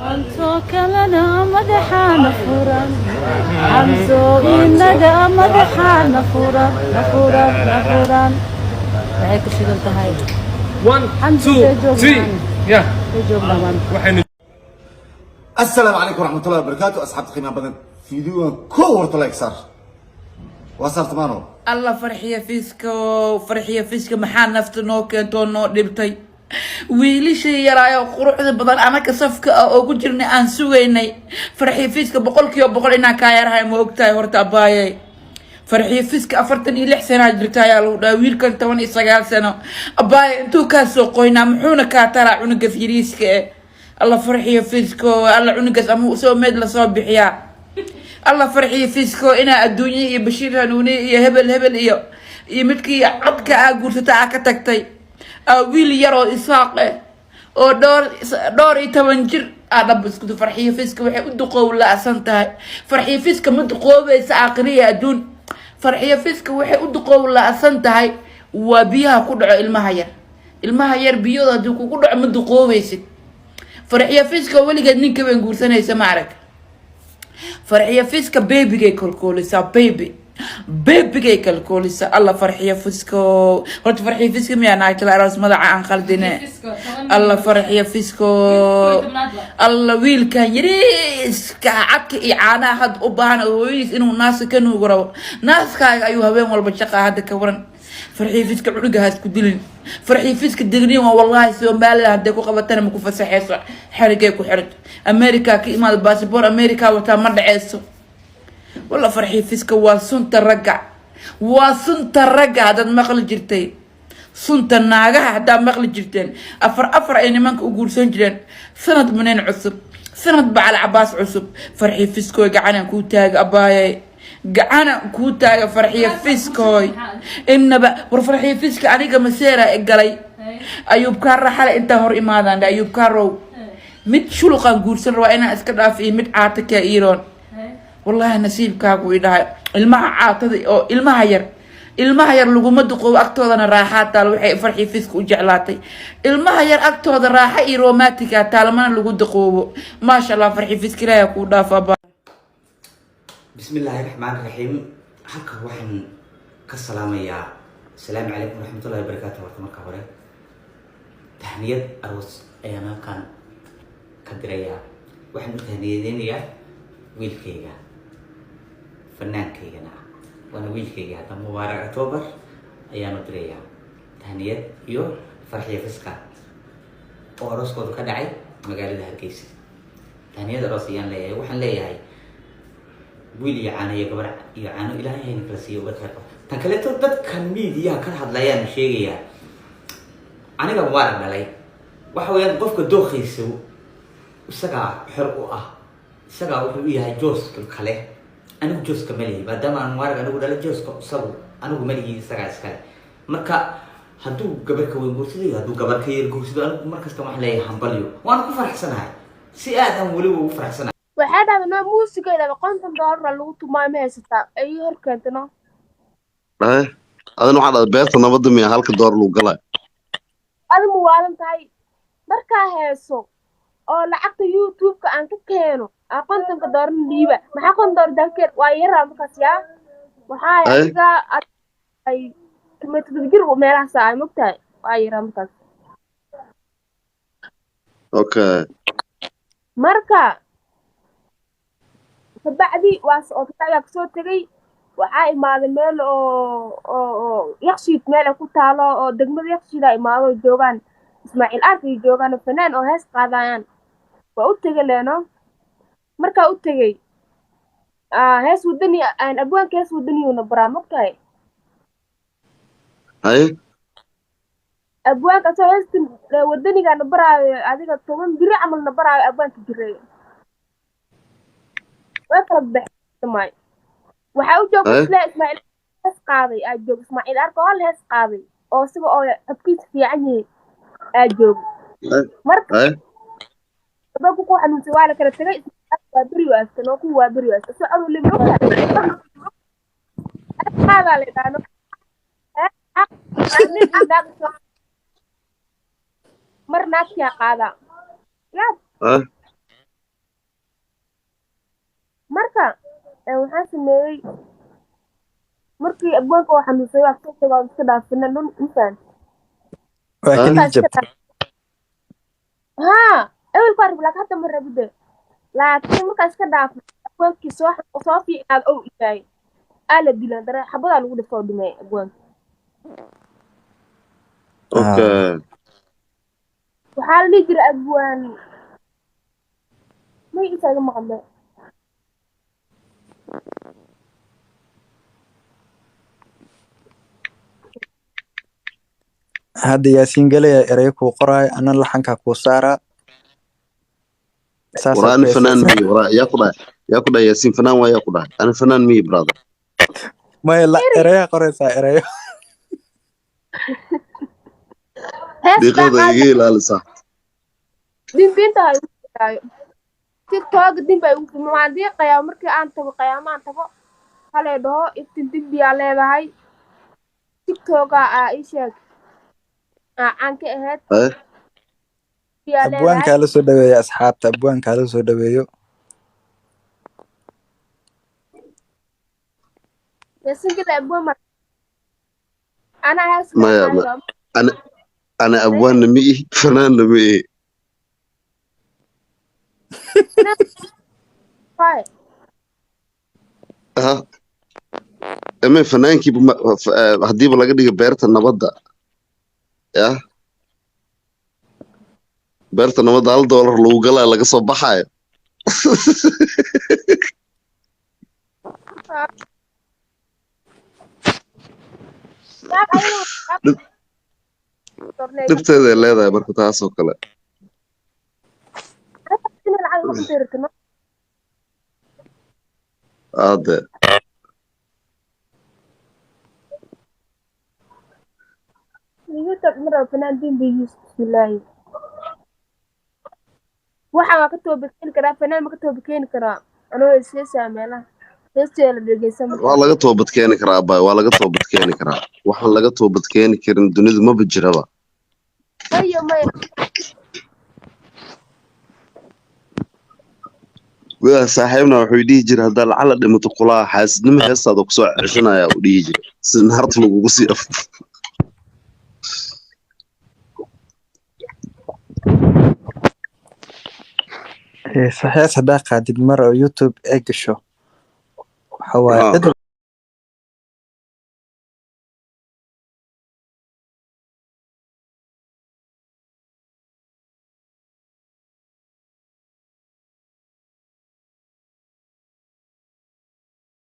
Maantoo kalena madaxaana furan, Xamso, inaga madaxaana furan, na furan, na furan. Waxay ku shidan tahay. One, Xamsi, two, see joognaa? three. Yeah. See joognaa maanta? Waxaynu Asalaamu calaykum waraxmatullahi wabarakaatu. Asxaabta qiimaha badan, fiidiyogan kow horta like saar, waa saartamaano. Alla, Farxiya Fiska, Farxiya Fiska, maxaa nafta noo keentoo noo dhibtay? Wiilishii yaraayo quruxda badan anaka safka ah oo ku jirnay aan sugaynay. Farxiya Fiska, 100% inaan kaa yarahay ma ogtahay? Horta abaaye, Farxiya Fiska 46 sanaa jirta ayaa lagu dhaha, wiilkan 19 sano. Abaaye, intuu kaa soo qoynaa, muxuuna kaa taraa cunugas yariiska eh? Alla, Farxiya Fisko, alla, cunugas ama soo meed lasoo bixiyaa. Alla, Farxiyo Fisko, inaa adduunye iyo Bashiir Hanuuni iyo hebel hebel iyo midkii codka aa guursata aa ka tagtay, aa wiil yar oo Isaaq eh oo dhowr iyo toban jir aa dhab isku. Farxiyo Fiska waxay u duqoow la-san tahay. Farxiyo Fiska ma duqoobaysa aakhiriya adduun. Farxiyo Fiska waxay u duqoow la-san tahay waa biyaha ku dhaco ilmaha yar. Ilmaha yar biyooda haddii kugu dhaco, ma duqoobaysid. Farxiyo Fiska weligeed ninka baan guursanaysa ma arag. Farxiyo Fiska babygay kalkoolisaa, baby, babygay kalkoolisaa. Alla, Farxiyo Fisko, horta Farxiyo Fiska miyaa naagtala aroos madaca aan khaldine? Alla, Farxiyo Fisko, alla, wiilkan yariiska cadka iyo caanaha had u baahan oo hooyadiis inuu naaska ka nuugu rabo, naaskaaga ayuu habeen walba shaqaa. Hadda ka waran, Farxiyo Fiska, cunuga haas ku dilin. Farxiyo Fiska degniin waa wallahi. Somaliland hadday ku qabatana, ma ku fasaxeyso, xerigay ku xirto. America ka imaada, baasabor America wataa, ma dhaceyso walla. Farxiyo Fiska waa sunta ragga, waa sunta ragga. Haddaad maqli jirtay sunta naagaha, haddaad maqli jirteen, afar afar ay nimanka u guursan jireen, sanad maneen cusub, sanad bacal cabaas cusub. Farxiyo Fiskooy, gacanaan kuu taaga, abaaye, gacana kuu taaga. Farxiyo Fiskooy, inaba war Farxiyo Fiska, aniga maseera galay. Ayuub Kaara xalay intaa hor imaadaan. Ayuub Kaarow, mid shuluqaan guursan rabaa inaan iska dhaaf iyo mid caata kaa iiroon. Wallahi nasiibkaagu i dhahay ilmaha caatada oo ilmaha yar, ilmaha yar laguma duqoobo, agtoodana raaxaa taal. Waxay Farxi Fiska u jeclaatay, ilmaha yar agtooda raaxa iyo romantica taal, mana lagu duqoobo. Maasha Allah, Farxi Fiska, ilaahay kuu dhaafa. Bismi illaahi raxmaan raxiim. Halkan waxaan ka salaamayaa, asalaamu calaykum waraxmatullahi wabarakaatu. Horta marka hore tahniyad aroos ayaan halkan ka dirayaa. Waxaan u tahniyadeynayaa wiilkayga, fanaankaygana ah, waana wiilkayga hadda, Mubaarak October ayaan u dirayaa tahniyad, iyo Farxiya Fiska oo arooskooda ka dhacay magaalada Hargeysa. Tahniyad aroos ayaan leeyahay. Waxaan leeyahay wiil iyo caano iyo gabar iyo caano, Ilaahay hayna kala siiyo ubad khayr qabo. Tan kaleeto, dadkan miidiyaha ka hadlayaan sheegayaa, aniga Mubaarak dhalay, waxa weeyaan qofka dooqiisa isagaa xor u ah, isagaa wuxuu u yahay jooska kale. Anigu jooska ma lihi, maadaama aan Mubaarak anigu dhalay, jooska isagu anigu ma lihi, isagaa iskale. Marka hadduu gabar ka weyn guursado iyo hadduu gabar ka yar guursado, anigu markasta waxaan leeyahay hambalyo, waana ku faraxsanahay, si aad aan weliba ugu faraxsanahay. Waxaa dhahda no muusiga dhahda $50 lagu tumaa, ma haysataa? Ay hor keentay no. Dhahe adina waxaa dhahday beerta nabadda miya halka door lagu galay? Adi muwaalan tahay. Markaa heeso oo lacagta YouTube-ka aan ka keeno aa $50-na dhiiba. Maxaa $50 daankeer waa yaraa markaas yaa waxaa adiga ay 17 jir meelahaas ay mogtahay, waa yaraa markaas. Marka kabacdi waa oo kabacdi waa kasoo tegay. Waxaa imaaday meel oo Yaqshiid, meel ay ku taalo oo degmada Yaqshiida imaado oo joogaan Ismaaciil Ark ay joogaan oo fanaan oo hees qaadayaan. Waa u tegay leeno. Markaa u tegay, hees wadani aan abwaanka hees wadaniyuuna baraa, mogtahay. Abwaanka asoo heesta wadanigaana baraayo, adiga 10 biri camalna baraayo, abwaanka jireeyo way kala baxsamay. Waxaa u jooga isla Ismaaciil hees qaaday aa jooga. Ismaaciil Arko hal hees qaaday oo isaga oo codkiisa fiican yahay aa jooga. Marka gabadha ku xanuunsan waa la kala tegay. Ismaaciil Arko waa beri waastan oo kuwa waa beri waastan soo coduu le mogtahay qaadaa la idhaano nin naag mar naagtiyaa qaadaa yaab. Waxaan sameeyey markii abwaanka oo xanuunsaday, waa kasoo tago, iska dhaafina dhun infaan. Waa ka Ah. niyad jabtay. Haa, ewelku waa rabi, laakiin hadda ma rabide. Laakiin markaa iska dhaafay, abwaankii soo fiicnaad ow istaagay, aa la dilan dare, xabadaa lagu dhiftoo dhimay abwaanka. Okay. Waxaa la dhihi jiray abwaan magaciisa iga maqle. Hadda Yaasiin galaya erayo kuu qoraayo, ana laxankaa kuu saaraa. Waraa Saasaa ani ku fanaan heesaysaa. miyi, waraa yaa ku dhahay, yaa ku dhahay Yaasiin fanaan waa, yaa ku dhahay ani fanaan miyi, brother. Maya, la erayaa qoraysaa, erayo. Heestaa Dhiiqada qaada. iga ilaalisa. Dindiinta ha igu jiraayo TikTok, din baa igu, waan diiqayaa markii aan tago qiyaamo, aan tago halay dhaho iftin dembiyaa leedahay, TikToka aa ii sheeg aa caan ka ahayd. Eh. Dembiyaa leedahay. Abwaankaa la soo dhaweeyo, asxaabta, abwaankaa la soo dhaweeyo. Yaasinkada abwaan ma anaa hees Maya, ana ana abwaanna ma ihi, fanaanna ma ihi. Waay. Ha eme fanaankiiba haddiiba laga dhigo beerta nabadda, ya beerta nabadda $1 lagu galaayo laga soo baxaayo. Naag ayadoo tornay. Dhibteeday leedahay marka taasoo kale. Lacag ugu dirtno. Aade. YouTube mar fanaan dembigiis, bismillaahi, waxa waa ka tooba keeni karaa, fanaan ma ka tooba keeni karaa anoo heesaa meelaha heesteeda la dhegeysan marka. Waa laga toobad keeni karaa, abay, waa laga toobad keeni karaa. Waxaan laga toobad keeni karin dunidu maba jiraba. Maya, maya. Wiil saaxiibna wuxuu dhihi jiray, haddaa lacala dhimato kulaa xaasidnimo heestaada kusoo ceshanaya, uu dhihi jiray, si naarta lagugu sii afo. Hees haddaa qaadid mar oo YouTube ay gasho, waxa waaye Ah. cid